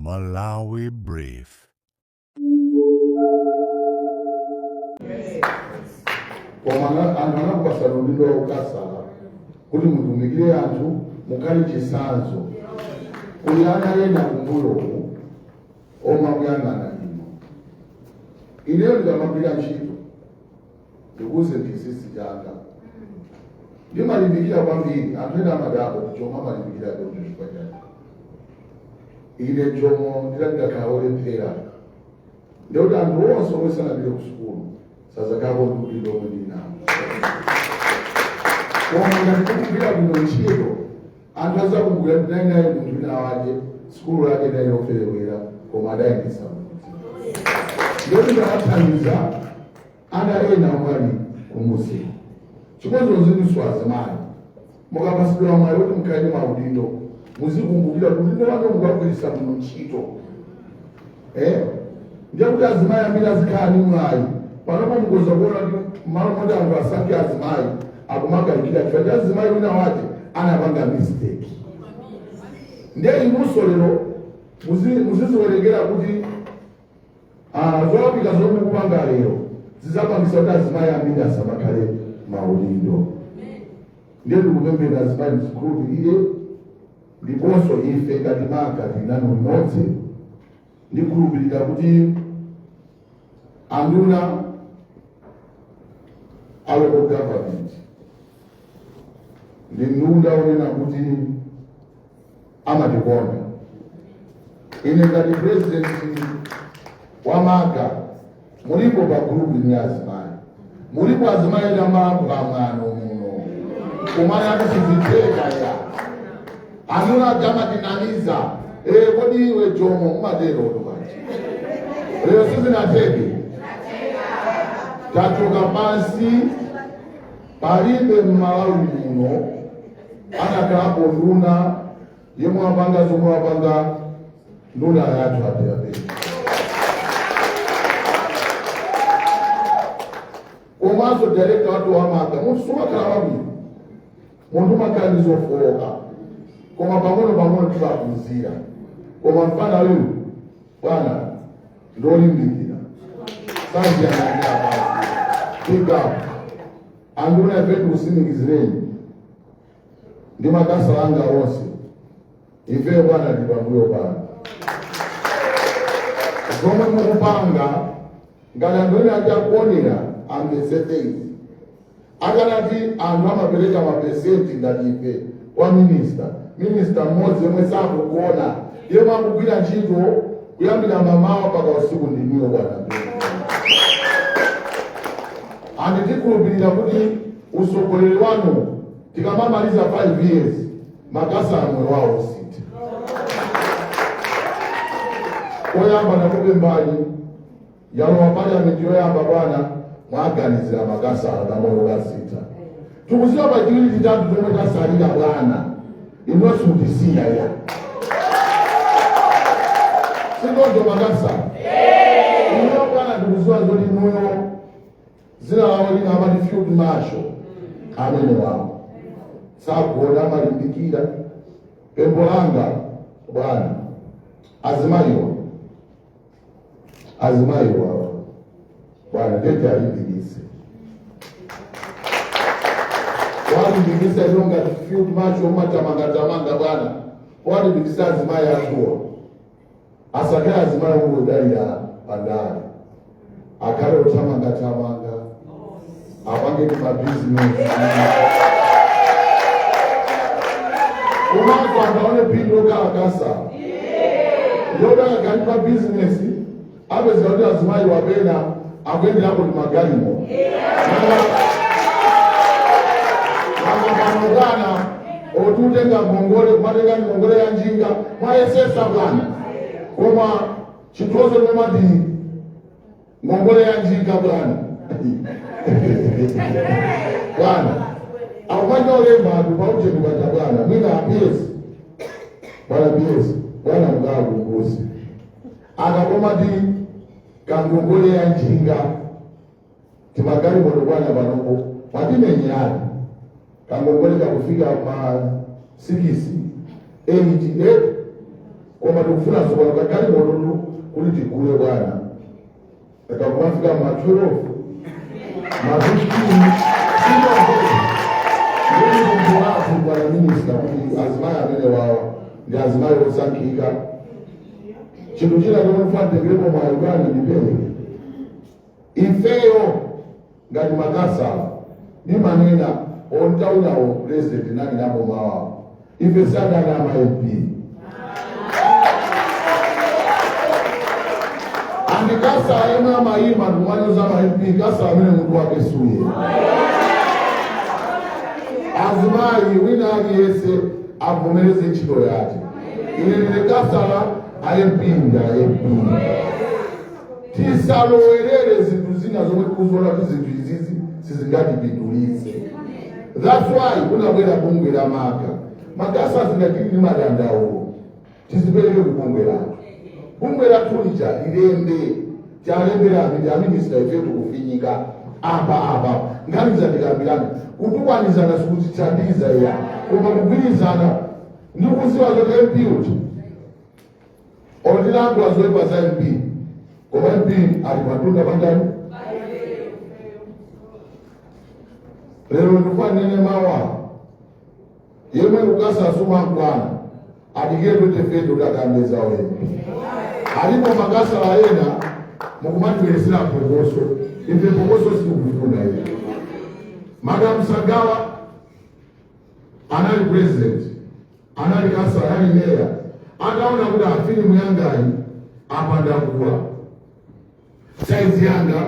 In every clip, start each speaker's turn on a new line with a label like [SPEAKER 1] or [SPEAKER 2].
[SPEAKER 1] Malawi Brief.
[SPEAKER 2] Koma anthu anakupasani udindo wa ukhansala kuti mutumikire anthu, mukhale chitsanzo. Kuli ana ena kumbuyoku omwe akuyang'ana inu. Ineyo ndikamagwira ntchito, ndikuuze chinsinsi changa, ndimalimbikira kwambiri. Anthu ena amadabwa kuti chomwe amalimbikira choncho chifukwa chake. Ine Jomo nditati ndakhala olephera, ndikuti anthu onse omwe sanapite ku sukulu sazakhalako ndi udindo omwe ndili nawo. Koma ngati tikugwira bwino ntchito, anthu azakumbukira kuti ndinali naye munthu wina wake, sukulu yake inali yoperewera, koma adayendetsa mudzi. Ndikuti ndawathandiza ana ena omwe ali kumuzi. Chimodzimodzinso azimayi, mukapasidwa mwayi kuti mukhale ndi maudindo, muzikumbukira kuti udindo wanu mukagwiritsa bwino ntchito. Ndiye kuti azimayi ambiri azikhala ndi mwayi. Panopo mukuweza kuona kuti malo moti anthu asankhe azimayi akumakayikira chifukwa cha azimayi wina wake anapanga mistake. Ndiye inunso lero muziziwerengera kuti zolakwika zomwe mukupanga lero zizapangisa kuti azimayi ambiri asamakhale maudindo. Ndiye ndikupemphera azimayi muzikhulupirire, ndiponso ife ngati MALGA tili nanu limodzi. Ndikhulupirira kuti anduna a local government ndi nduna onena kuti amatikonda. Ine ngati president wa MALGA, mulipo pa group ni azimayi, mulipo azimayi ena malankhula mwano muno kumana ati sizitheka ya anduna aja amatinamiza. Kodi iwe Jomo umatero paja lero sizinatheke, tachoka pansi. Palibe m'Malawi muno anakhalapo nduna yemwe wapanga zomwe wapanga nduna yathu apeyapera. Komanso director wathu wa MALGA, munthu sumakhala wabwino, munthu umakhala ndi zofowoka, koma pang'ono pang'ono timaphunzira. Koma mfana uyu bwana ndolimbikira, saziyang'anira pansi. Big up anduna, ife tikusimikizireni ndi makhansala anga onse, ife bwana ndi pambuyo pano. Zomwe mukupanga, ngati anthu ena ati akuonera, amvetsetse izi. Akanati anthu amapereka mapesenti ngati ife kwa minista, minista mmodzi yemwe sakugona, yemwe akugwira ntchito kuyambira mamawa mpaka usiku, ndinuyo bwana. And tikhulupirira kuti usogoleri wanu tikamamaliza 5 years, makhansala moyo wawo usinthe. Koyamba nakupembani, yalowa parliament yoyamba bwana, mwaganizira makhansala kamoyo kasintha. Tikuziwa pa chiwiri, chitatu chomwe tasalira bwana, inonso mutisiya ya sikonzo makhansala inuyo bwana. Tikuziwa zoti inuyo zina lawo lina amati field marshal, amene wawo sagona, amalimbikira. Pempho langa bwana, azimayiwa, azimayiwa bwana, tete alimbikise, walimbikisa ilo ngati field marshal umatamangatamanga bwana, walimbikisa azimayi athuwa. Asakhale azimayi ongodalira pandale, akhale othamangathamanga, apange ndi mabizinesi, komanso akaone phindu lokhala khansala yodakakali pa bizinesi. Apeza kuti azimayi wapena akuyenderako ndi magalimo. Nanga pano bwana, oti utenga ngongole, kumatenga ngongole ya njinga, mwayesesa bwana, koma chithozo chomati ngongole ya njinga bwana, bwana akupanja olemba anthu paucheni paja bwana, mwina a PS bwana, PS bwana, mukakumbusi akakomati kangongole ya njinga timagalimoto bwana, panopo mwatimenyerani kangongole kakufika ma 6 8 8. Koma tikufuna tsopano kagalimototu kuti tigule bwana, kakumafika ma 12, ma 15. Ndikulathu bwana minister kuti azimayi amene wawa ndi azimayi osankhika. Chinthu china chomwe mfantekerepo mwayi bwana, ndipereke ifeyo ngati makasala ndimanena ontaunawo president nani napo mawawo, ife sadana ama MP andi kasala yemwe amayima ndikumanyoza ma MP, kasala amene mutu wake suye. Azimayi wina aliyense avomereze ntchito yake. Ine ndine kasala, a MP ndi a MP. Tisalowerere zinthu zina zomwe tikuzoona kuti zinthu izizi sizingatipindulitse. That's why kunabwera bungwe la MACRA. Makasa zingatili ndi madandaulo, tizipereke ku bungwe lathu. Bungwe lathu lija lilembe, tialembera amene a minister, ife tikufinyika apa apa, nkhani tikambirana. Kutukwanizana sikutithandiza iya, koma kugwirizana ndi kuziwa zoti MP uti otilankhula zoyipa za MP, koma MP ali patunda pandani. Lero ndikufanene mawa yemwe kukasasuma mkwana adikire 2030 kuti akambe zawo MP. Alipo makasala ena mukumatiweresera phokoso, ife phokoso sitikufuna iya. Madam Sagawa anali president, anali kasa, anali meya, ataona kuti afilimu yangayi apa ndakula, saizi yanga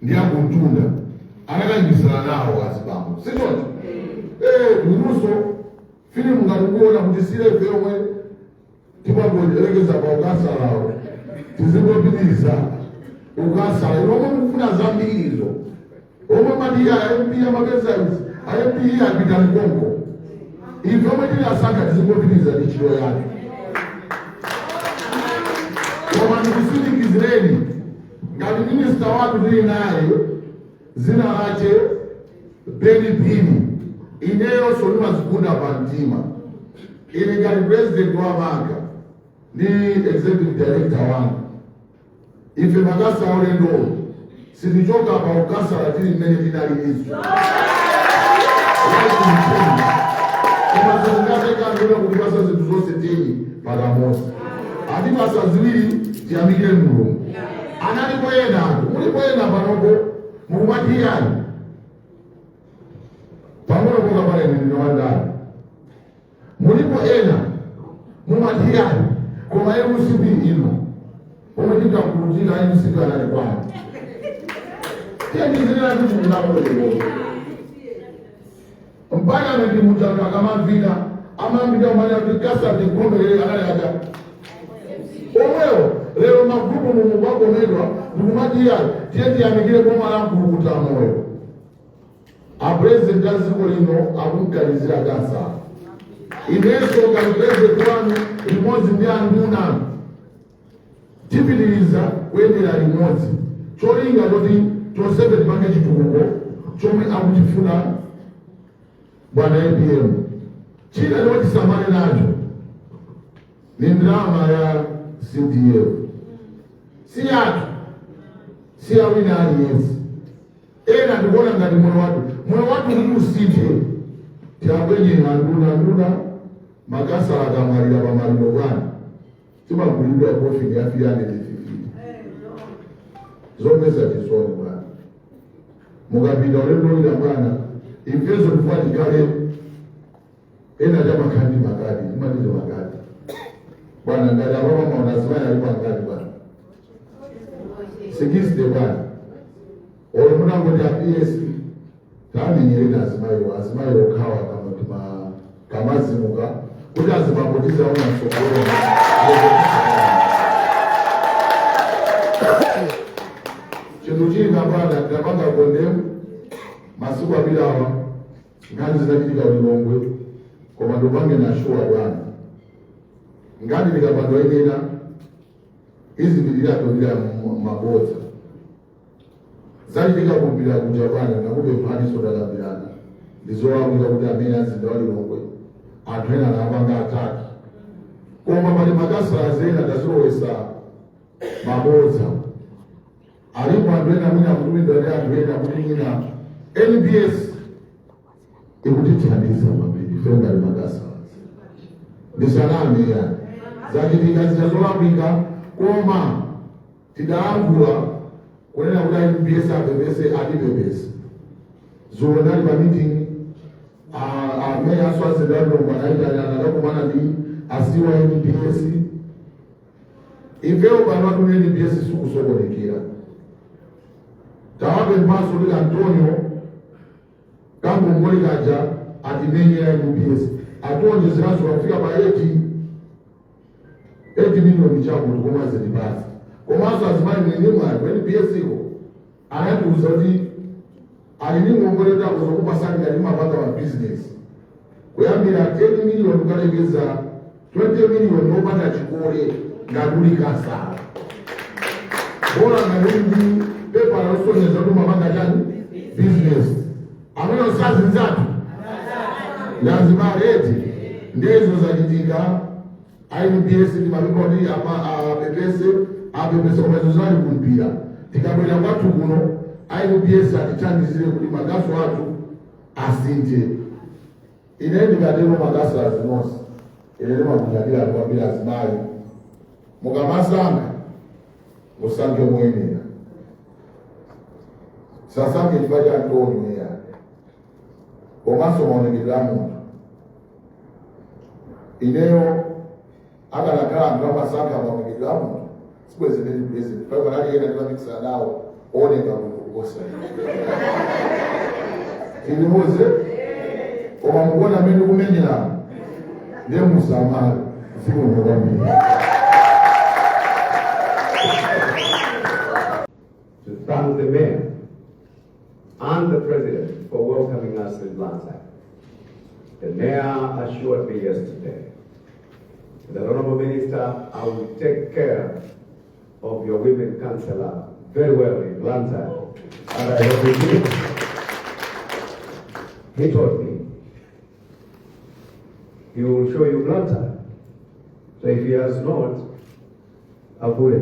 [SPEAKER 2] ndi yakuntunda, anakalimbisana nawo azibambo, sichoncho? Inunso filimu ngati kuona kuti silefe yomwe timakuelekeza pa ukasalawo, tizingopitiriza ukasala. Ino omwe mukufuna zambirizo, omwe mati ya MP amapeza izi, a MP iye apita mkonko, ife omwe tili asankha tizingopitiriza ndi ntchito yake. Koma ndikusindikizireni ngati minister watu tili naye zina lache Beni Phiri, ineyonso ndimazikunda pa mtima. Ine ngati president wa MACRA ndi executive director wanga, ife makasa aulendo sitichoka pa ukasala, tili mmene tinalilizo. Koma sizingatekangena kutipasa zinthu zonse 10 pakamodzi, atipasa ziwiri, tiyamikire Mulungu. Analipo ena anthu, mulipo ena panopo mukumatiyani pang'ono poka pale ndine wandani, mulipo ena mumatiyani, koma MCP ino omwe tingakhulupirira MCP anali kwani? Tiyendizirira kuti munakolero mpaka ndi muchanga akamavina amambita umanya kuti kasa ndikomerere anali aja omwewo. Lero magrupu mumukwakomedwa ndikumatiya. Tiye tiyamikire boma la mkulukuta moyo. Apresident a dziko lino akumganizira kansala. Inenso ngati president wanu limodzi ndi anduna tipitiriza kuyendera limodzi, cholinga choti tonsefe tipange chitukuko chomwe akuchifuna bwana APM. China chomwe tisamale nacho ni ndalama ya CDF, si yathu, si ya wina aliyense. Ena ndikuona ngati moyo wathu, moyo wathu kuti usinthe, tiyakwenyeni anduna. Anduna, makasala akamwalira pamaliro bwana, timagulidwa coffin ya 350. Zomvetsa chisoni bwana. Mukapita ulendo wina bwana, ifeso kufa tikhale ena chamakhandi makadi timatizo makadi bwana. Ngati apapa maona azimayi alipo angati bwana? 60 bwana. Olo munangoti a PS tamenyereni azimayiwo, azimayi okhawa kamati kamazimuka kuti azibambo tizaona msogolo. Chinthu china bwana, ndapanga condemn masiku apitawa nkhani zinachitika Lilongwe, koma ndikupange na sure bwana, ngati ndikapandwa inena izipitirira tolira mabodza zachitika kumpira kuja bwana, ndakupemphani sodakambirana. Ndizolakwika kuti amene azinda wa Lilongwe anthu ena anapanga attack. Koma pali makhansala ena tazilowesa mabodza. Alipo anthu ena mwina akutumidwa ndi anthu ena kuti mwina NBS ikutithandiza kwambiri ife ngati makhansala. Ndisaname yani, zachitika zitazolakwika, koma tidalankhula kunena kuti NBS apepese, atipepese. Zulo ndali pa meeting, amene aswazidalomba naitani, anakakumana ndi asiwa NBS. Ifeyo pano atuni NBS sikusokonekera. Tawape mphaso kuti Antonio kangongole kaja atimenyera NBS, atiwonjezeranso kafika pa 8 million chakuti koma zitipasi. Komanso azimayi mwini mwayi NBS iko anatiuza kuti ali ndi ngongole kuti akuzokupasani ngati mapanga ma business kuyambira 10 million kukalekeza 20 million wopanda chikole ngati uli khansala, bola ngati uli ndi pepa losonyeza kuti umapanga chani, business. Amene osazinzatu ndazibale ndezo zachitika. INBS ndi mapiko kuti apepese, apepese, koma izo zali kumpira. Tikabwera kwathu kuno, INBS atithandizire kuti magaso athu asinthe. Ine ndikatero, magaso azinonse, ine ndimakunyadira kwambiri azimayi. Mukamasankha, musankhe moyenera, sasankhe chifukwa cha Antonio ya komanso maonekedwe a munthu. Ineyo akanakhala anthu amasankha maonekedwe a munthu, sibwezi ndili president. Pali panali ena ndimapikisana nawo ooneka bwino kuposa tilimuze, koma mukuona amene ndikumenyeramo, ndiye musamale. Zikomo kwambiri.
[SPEAKER 3] To thank the mayor and the president for welcoming us in Blantyre. The mayor assured me yesterday that, "Honorable Minister, I will take care of your women councillor very well in Blantyre." And I hope he did. He told me he will show you Blantyre. So if he has not, avule,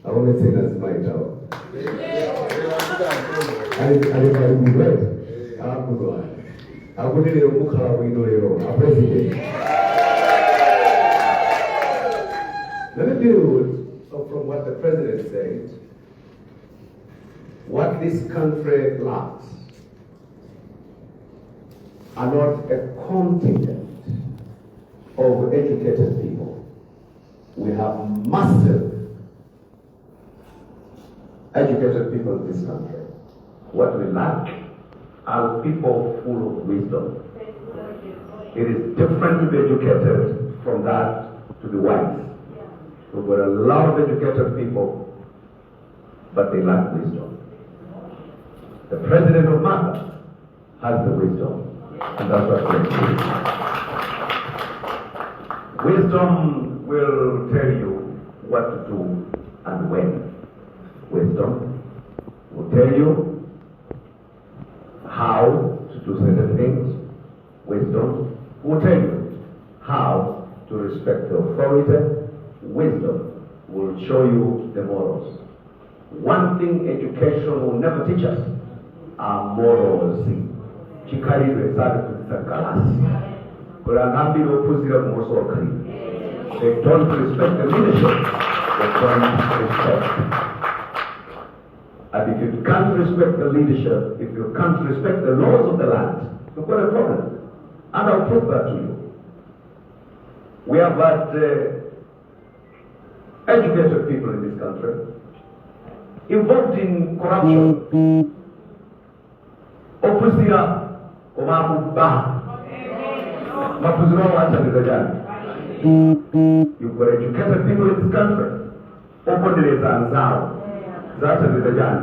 [SPEAKER 3] aonetseni azimaitawo. Ali pali right akudwa akuti lero mukhala bwino lero, a president. Let me build from what the president said. What this country lacks are not a contingent of educated people. We have massive educated people in this country. What we lack are people full of wisdom. It is different to be educated from that to be wise. We've got a lot of educated people, but they lack wisdom. The president of MACRA has the wisdom, and that's what we're doing. Wisdom will tell you what to do and when. Wisdom will tell you how to do certain things. Wisdom will tell you how to respect the authority. Wisdom will show you the morals. One thing education will never teach us are morals. Chikhalidwe satiphunzitsa kalasi. Kuli anthu ambiri ophunzira kumoso wakhalidwe. They don't respect the leadership. They don't respect. And if you can't respect the leadership, if you can't respect the laws of the land, you've got a problem. And I'll prove that to you. We have had educated people in this country involved in corruption. Ophunzira koma akuba, maphunziro awo athandiza chani? You've got educated people in this country opondereza anzawo, zathandiza chani?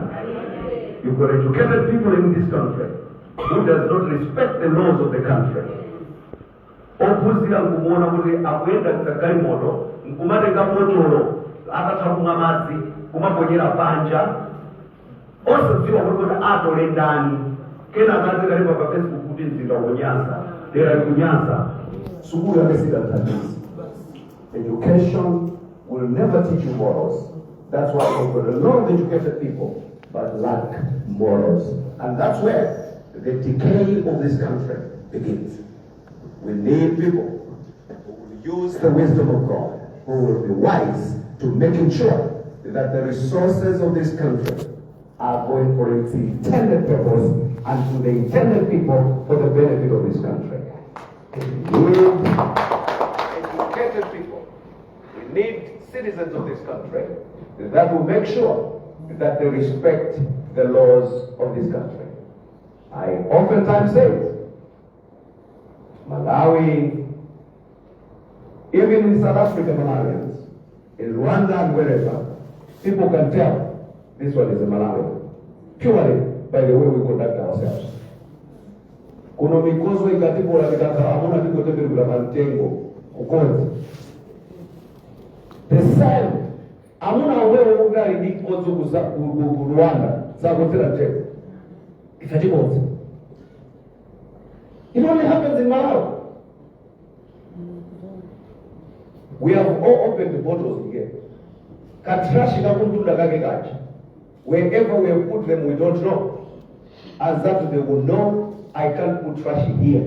[SPEAKER 3] You've got educated people in this country who does not respect the laws of the country. Ophunzira nkumuona kuti akuyenda mkagalimoto nkumatenga botolo atatha kumwa madzi kumaponyera panja, osadziwa kuti atole ndani. Kenaka azikalemba pa Facebook kuti mzinda ukunyansa, dera likunyansa. Sukulu yake sidathandiza. Education will never teach you morals. That's why we've got a lot of educated people but lack morals. And that's where the decay of this country begins. We need people who will use the wisdom of God, who will be wise to making sure that the resources of this country are going for its intended purpose and to the intended people for the benefit of this country. We need educated people. We need citizens of this country that will make sure that they respect the laws of this country. I oftentimes say it. Malawi, even in South Africa, Malawians, in Rwanda and wherever, people can tell this one is a Malawian, purely by the way we conduct ourselves. Kuno mikozo ikatipola tikakhala amuna tikotemberera pamtengo kukonza the same amuna omwewo kuti ali ndi mkodzo ku Rwanda sakodzera mtengo, ife tikodza. It only happens in Malawi. We have all opened the bottles here. Ka trash kakuntunda kake kacha, wherever we have put them, we don't know. As that they will know I can't put trash here.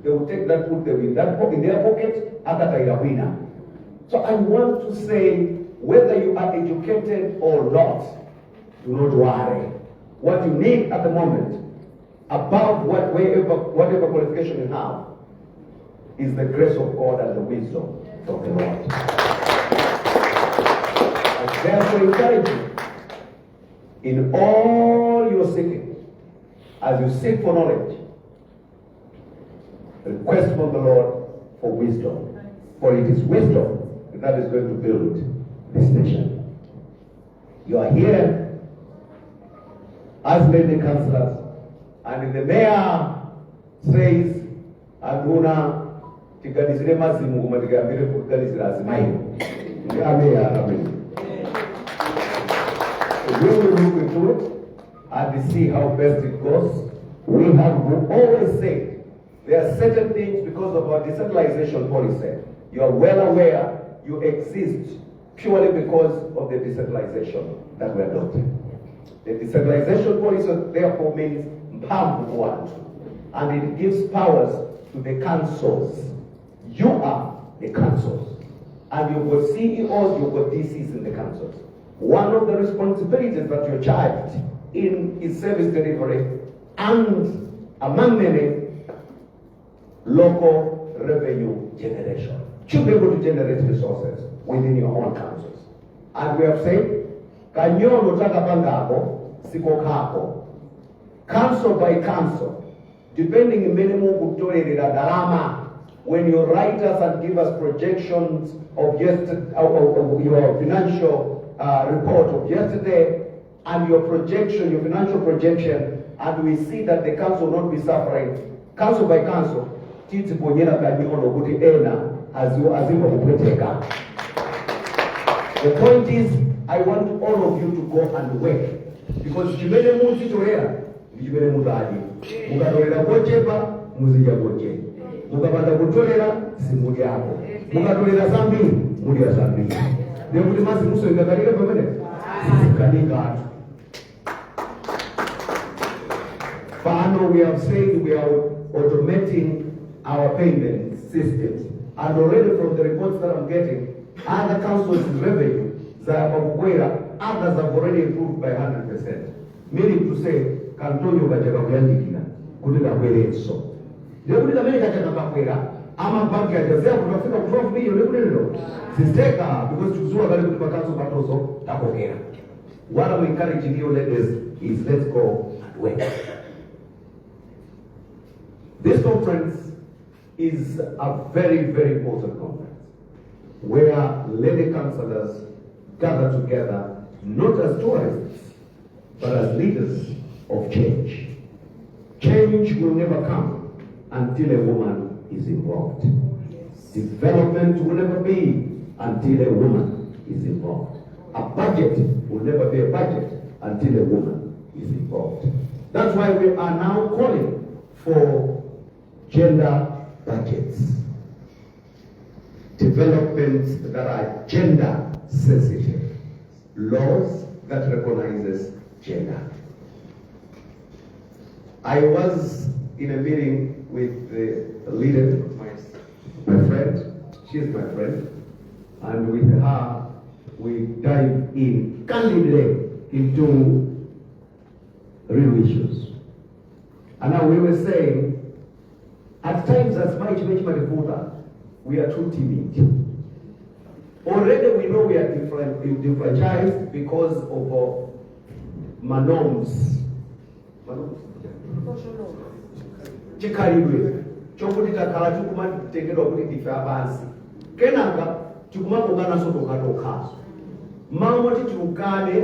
[SPEAKER 3] They will take that, put them in their pocket, akatayira kwina. So I want to say, whether you are educated or not, do not worry. What you need at the moment, above whatever qualification you have, is the grace of God and the wisdom of the Lord. I therefore encourage you in all your seeking, as you seek for knowledge, request from the Lord for wisdom. For it is wisdom that is going to build this nation. You are here as lady councillors, and the mayor says, "Anduna, tiganizire mazimu koma tikayambire kuganizira azimayi." Ndi ameya akamene. We will look into it and see how best it goes. We have always said there are certain things because of our decentralization policy. You are well aware you exist purely because of the decentralization that we adopted. The decentralization policy therefore means mphamvu kwa anthu, and it gives powers to the councils. You are the councils. And you've got CEOs, you've got DCs in the councils. One of the responsibilities that you're charged in is service delivery and, among many, local revenue generation. Should be able to generate resources within your own councils. And we have said, kanyono takapangako sikokako. Council by council, depending mmene mukutolerera ndalama, when you write us and give us projections of your financial report of yesterday and your projection, your financial projection, and we see that the council will not be suffering, council by council, tiziponyera kanyono kuti ena azimva kupweteka. The point is, I want all of you to go and work. Because chimene muzitolera ndi chimene mutadye. Mukatolera kochepa, muzidya kochepa. Mukapanda kutolera, simudyako. Mukatolera zambiri, mudya zambiri. Ndiye kuti mazimuso ingakalike pamene? Sizikanikatu. Pano we have said we are automating our payment systems. And already from the reports that I'm getting, other councils' revenue zayamba kukwera, others have already improved by 100%. Meaning to say, kantonyo kaja kakuyandikira kuti kakwerenso. Ndiye kuti kamene kaja kakakwera, amabanki aja kutafika ku 12 million ekunenero. Siziteka because tikudziwa kale kuti makanso patoso takokera. What I'm encouraging you ladies is let's go and work. This conference is a very, very important conference where lady councillors gather together not as tourists, but as leaders of change. Change will never come until a woman is involved. Development will never be until a woman is involved. A budget will never be a budget until a woman is involved. That's why we are now calling for gender budgets. Developments that are gender sensitive, laws that recognizes gender. I was in a meeting with the leader, my friend. She is my friend, and with her we dive in candidly into real issues. And now we were saying, at times as much chimene, we are too timid. Already we know we are different, differentiated because of our ma norms. Ma norms? Chikhalidwe chokuti takhala tikumatengedwa kuti ndife apansi, kenaka tikumakokananso tokhatokha malo moti tiukane.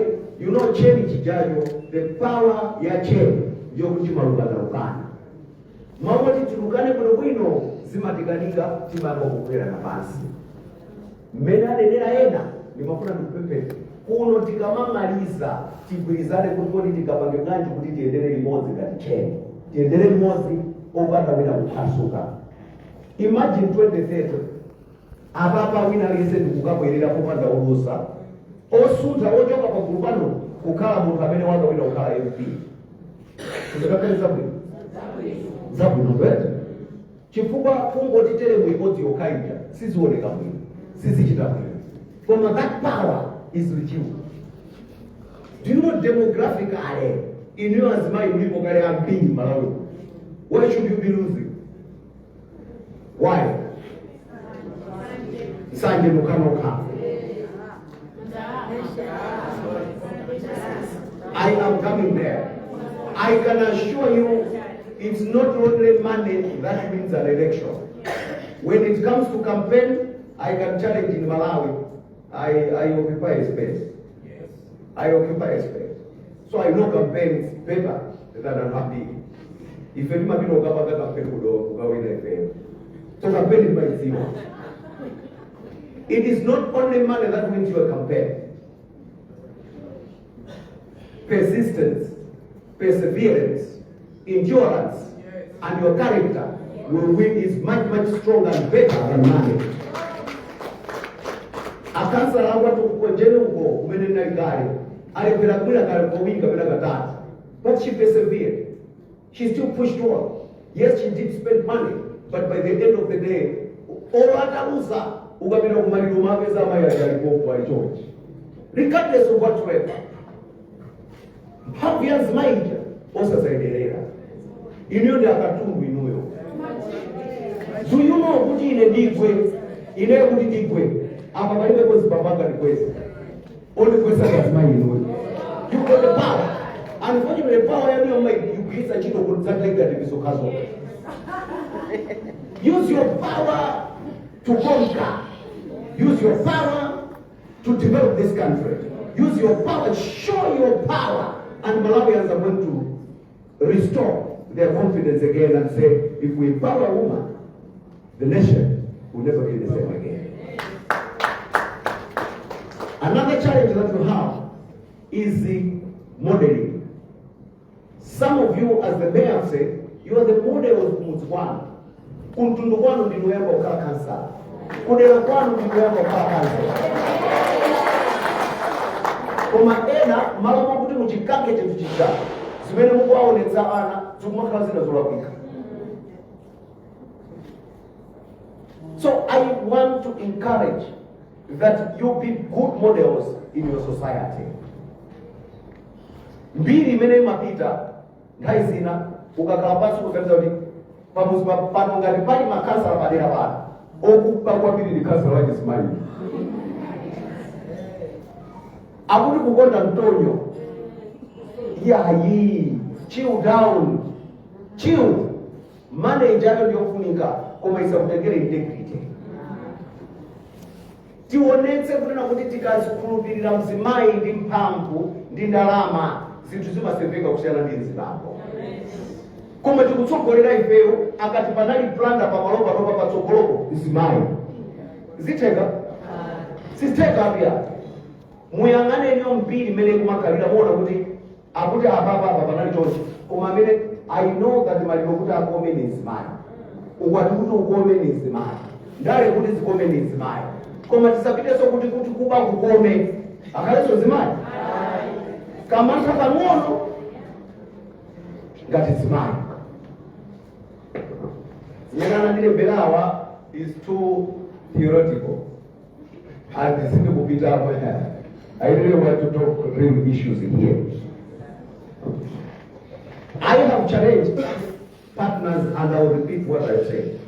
[SPEAKER 3] Cheni chijacho, the power ya cheni ndiyokuti timalukanalukana. Malo moti tilukane bwinobwino, zimatikanika, timayamba kukwerana pansi. Mmene anenera ena, ndimafuna ndikupemphera kuno tikamamaliza tigwirizane kuti kodi tingapange bwanji kuti tiyendere limodzi ngati cheni, tiyendere limodzi opanda wina kuphwasuka. Imagine 2030 apapa wina aliyense ndikukabwerera popanda ulusa osuntha ochoka pagulu pano kukhala munthu amene wakawina kukhala MP. Zikakhale zabwino, zabwino right? Chifukwa kungoti teremu imodzi yokha ija sizioneka bwino, sizichita bwino, koma that power is with you. Do you know, demographically, inuyo azimayi mulipo kale ambiri Malawi? Why should you be losing? Why? Nsanje nokhanokha. I am coming there. I can assure you it's not only money that wins an election. When it comes to campaign, I can challenge, in Malawi, I occupy a space. I occupy a space. So I know campaigns better than unhappy. Ife timapita ukapanga campaign kudo ukawina ife. So campaign imaidziwa. It is not only money that wins you a campaign. Persistence, perseverance, endurance, and your character will win, is much, much stronger and better than money. Akansala akwathu kukonjeni uko kumene ndinali kale alephera kwina kale kawiri kapena katatu, but she persevered. She still pushed on. Yes, she did spend money, but by the end of the day, olo ataluza, ukapita kumaliro mapeza amayi ajalikopo alichonchi, regardless of whatsoever. Mphamvu ya mzimayija osazayiderera. Inuyo ndi akatundu inuyo. Do you know kuti ine ndigwe, ineyo kuti ndigwe apa palibepo zipapanga ndikweza, ondikweza kazimayi inuyo? You got the power. Unfortunately, power yanuyo mmaigwiritsa ntchito kuti za negative zokhazo. Use your power to conquer. Use your power to develop this country. Use your power, show your power, and Malawians are going to restore their confidence again and say, if we empower a woman, the nation will never be the same again. Another challenge that we have is the modeling. Some of you, as the mayor said, you are the model of kumudzi kwanu. Kumtundu kwanu ndinoyamba kukhala kansala. Kudera kwanu ndinoyamba kukhala kansala. Koma ena malo mwakuti muchikange chinthu chija, zimene mukuwaonetsa ana zikumakhala zina zolakwika. So I want to encourage that you be good models in your society. Mbiri imene imapita nthawi zina ukakhala pansi kuganiza kuti pamuzi pano ngati pali makhansala padera pano okuba kwambiri ndi khansala wa chizimayi, akuti kukonda mtonyo. Yayi, chill down, chill. Money ijayo ndiyofunika, koma isakutengere integrity. Tionetse kunena kuti tikazikhulupirira mzimayi ndi mphamvu ndi ndalama, zinthu zimaseveka kusiyana ndi mzibambo. Koma tikutsogolera ifeyo, akati panali plunder pamalo panopa patsogolopo mzimayi, zitheka? Sizitheka apya. Muyang'anenyo mbiri imene ikumakhalira, muona kuti akuti apapa apa panali chonchi, koma amene I know that maliro kuti akome ni mzimayi, ukwati kuti ukome ni mzimayi. Ndale kuti zikome ndi mzimayi, koma tisapitenso kuti kuba kukome akhalenso mzimayi. Kamantha pang'ono ngati mzimayi. Zimene anandilemberawa is too theoretical and sindikupitamo. I really want to talk real issues in here. I have challenged partners and I will repeat what I've said.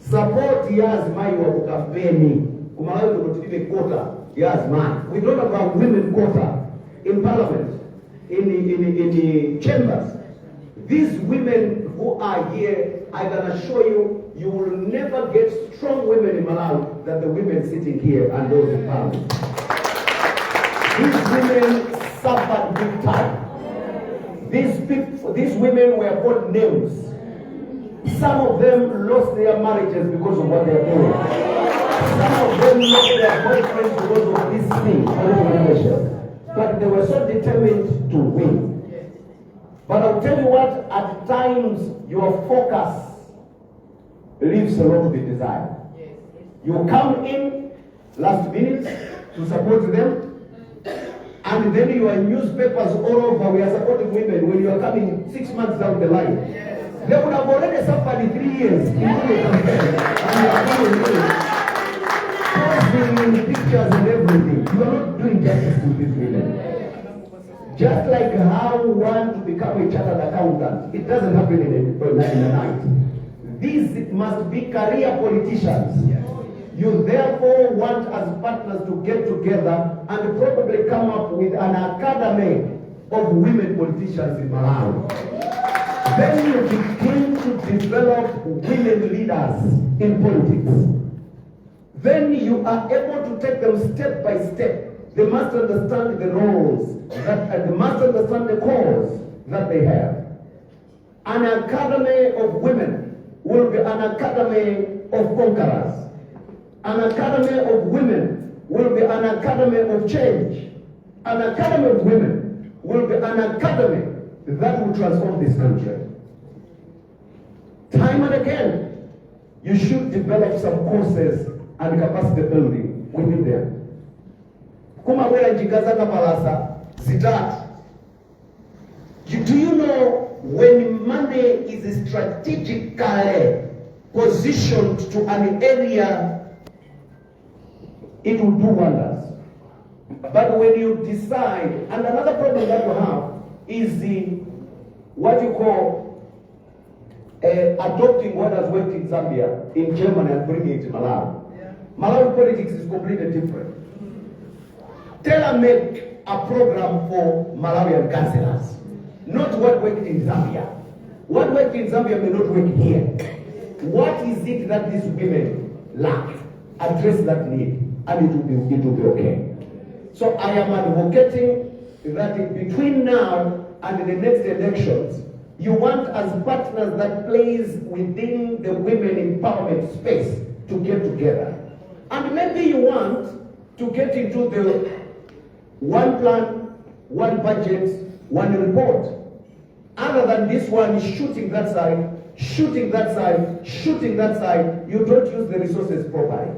[SPEAKER 3] Support ya azimayi wa ku kampeni. Kumalawi kuno tilibe quota ya azimayi. We don't have a women quota in parliament, in the chambers. These women who are here, I can assure you, you will never get strong women in Malawi than the women sitting here and those in parliament. These women suffered big time. These people, these women were called names. Some of them lost their marriages because of what they are doing. Some of them lost their boyfriends because of this thing, political leadership. But they were so determined to win. But I'll tell you what, at times your focus leaves a lot to be desired. You come in last minute to support them, and then your newspapers all over, "We are supporting women," when you are coming 6 months down the line. They would have already suffered 3 years into the campaign, and you are coming in, posing in pictures and everything. You are not doing justice to these women. Just like how one to become a chartered accountant, it doesn't happen in a night. These must be career politicians. You therefore want as partners to get together and probably come up with an academy of women politicians in Malawi. Then you begin to develop women leaders in politics. Then you are able to take them step by step. They must understand the roles, that, they must understand the cause that they have. An academy of women will be an academy of conquerors. An academy of women will be an academy of change. An academy of women will be an academy that will transform this country. Time and again, you should develop some courses and capacity building within them. Kumabwera njinga zakapalasa zitatu. Do you know when money is strategically positioned to an area, it will do wonders? But when you decide, and another problem that you have is the what you call adopting what has worked in Zambia, in Germany, and bringing it to Malawi. Malawi politics is completely different. Tailor make a program for Malawian councillors, not what worked in Zambia. What worked in Zambia may not work here. What is it that these women lack? Address that need, and it will be okay. So I am advocating that in between now and the next elections, you want as partners that plays within the women empowerment space to get together. And maybe you want to get into the one plan, one budget, one report. Other than this one shooting that side, shooting that side, shooting that side, you don't use the resources properly.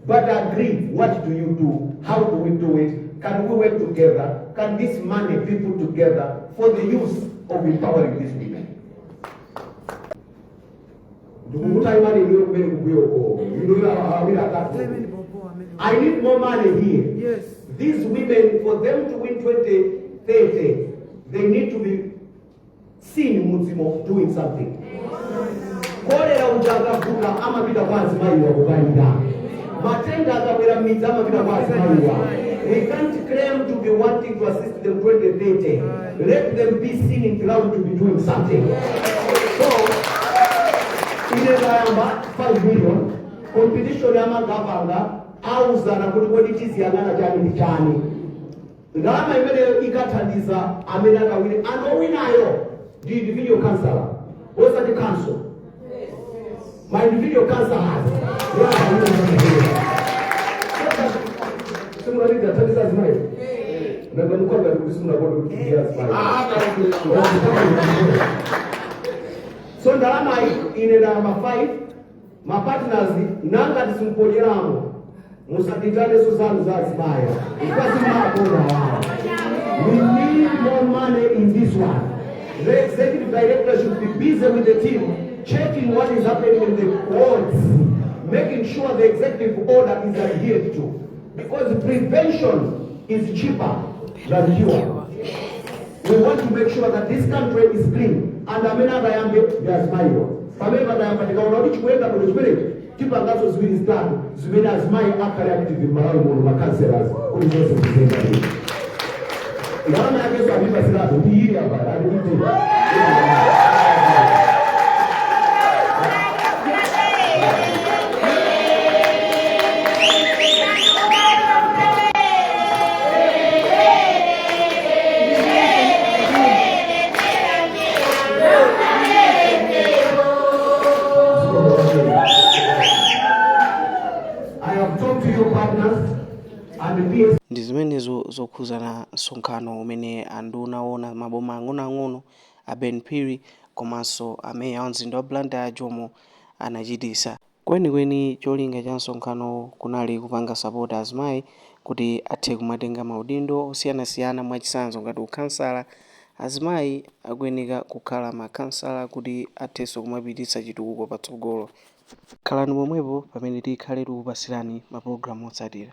[SPEAKER 3] But agree, what do you do? How do we do it? Can we work together? Can this money be put together for the use of empowering these women? Ndikukuta imani iliyo kumene kubuyoko ino awiri atatu. I need more money here. These women, for them to win 2030, they need to be seen mudzimo doing something. Kolera uja akavuka amapita kwa azimayiwa kukalira. Matenda akabwera m'midzi amapita kwa azimayiwa. We can't claim to be wanting to assist them 2030. Let them be seen in ground to be doing something. So ine ndayamba 5 million competition yamagavanga auzana kuti kodi tiziyang'ana chani ndi chani. Ndalama imeneyo ikathandiza amene akawine. Anowinayo ndi individual councillor, osati council. My individual councillors simunalidza thandiza azimayi ndagamukwaga kuti simunakodi kuti azimayi. So ndalama iyi ine ndalama 5.
[SPEAKER 4] Mapartners nangati simponyeramo, musatitanenso zanu za azimayi ikazimakonda wawo. We need more money in this one. The executive director should be busy with the team, checking what is happening in the wards, making sure the executive order is adhered to, because prevention is cheaper than cure. We want to make sure that this country is clean, and amene atayambe ndi azimayiwa. Pamene patayamba, tikaona kuti chikuyenda bwino chimenechi, tipanganso ziwiri zitatu zimene azimayi akhale active m'Malawi muno, makanselas, kuti zonse ziziyenda bwino. Ndalama yakenso andipasiratu ndi ili apa andikuti. I have talked to your partners and the PS.
[SPEAKER 5] Ndi zimenezo zokhuzana msonkhano umene anduna owona maboma ang'onoang'ono a Ben Phiri komanso ameya wa mzinda wa Blantyre Jomo anachitisa. Kwenikweni cholinga cha msonkhanowo kunali kupanga support azimayi kuti athe kumatenga maudindo osiyanasiyana, mwachitsanzo ngati ukhansala. Azimayi akuyeneka kukhala makhansala kuti athenso kumapititsa chitukuko patsogolo. Khalani pomwepo pamene tikhale tikupasirani mapulogalamu otsatira.